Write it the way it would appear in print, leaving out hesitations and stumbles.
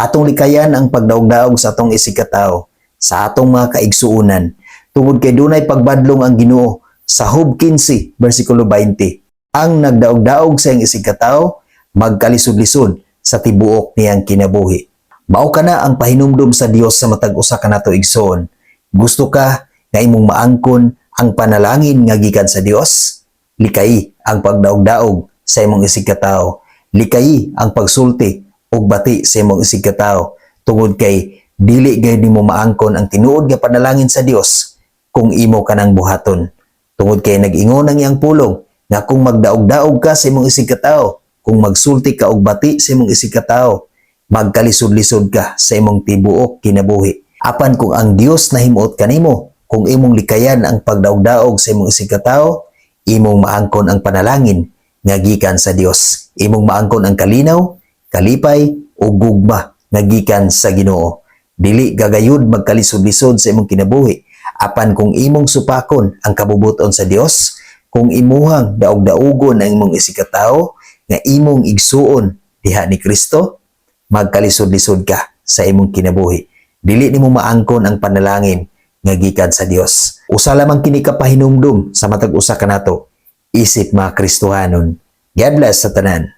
Atong likayan ang pagdaog-daog sa atong isigkatawo, sa atong mga kaigsuonan, tungod kay dunay pagbadlong ang Ginoo sa Job 15 versikulo 20. Ang nagdaog-daog sa iyang isigkatawo, magkalisod-lisod sa tibuok niyang kinabuhi. Mao kana ang pahinumdum sa Dios sa matag usa kanato, igsoon. Gusto ka nga imong maangkon ang panalangin nga gikan sa Dios? Likayi ang pagdaog-daog sa imong isigkatawo. Likayi ang pagsulti ug bati sa imong isigkatawo, tungod kay dili gayud nimo maangkon ang tinuod nga panalangin sa Dios kung imo kanang buhaton. Tungod kay nag-ingon ang iyang pulong nga kung magdaog-daog ka sa imong isigkatawo, kung magsulti ka og bati sa imong isigkatawo, magkalisod-lisod ka sa imong tibuok kinabuhi. Apan kung ang Dios nahimuot kanimo, kung imong likayan ang pagdaog-daog sa imong isigkatawo, imong maangkon ang panalangin nga gikan sa Dios. Imong maangkon ang kalinaw, kalipay ug gugma nga gikan sa Ginoo. Dili gagayud magkalisod-lisod sa imong kinabuhi. Apan kung imong supakon ang kabubuton sa Dios, kung imuhang daog-daugon ang imong isigkatawo nga imong igsuon diha ni Kristo, magkalisod-lisod ka sa imong kinabuhi. Dili nimo maangkon ang panalangin nga gikan sa Dios. Usa lamang kini ka pahinumdum sa matag usa kanato isip mga Kristohanon. God bless sa tanan.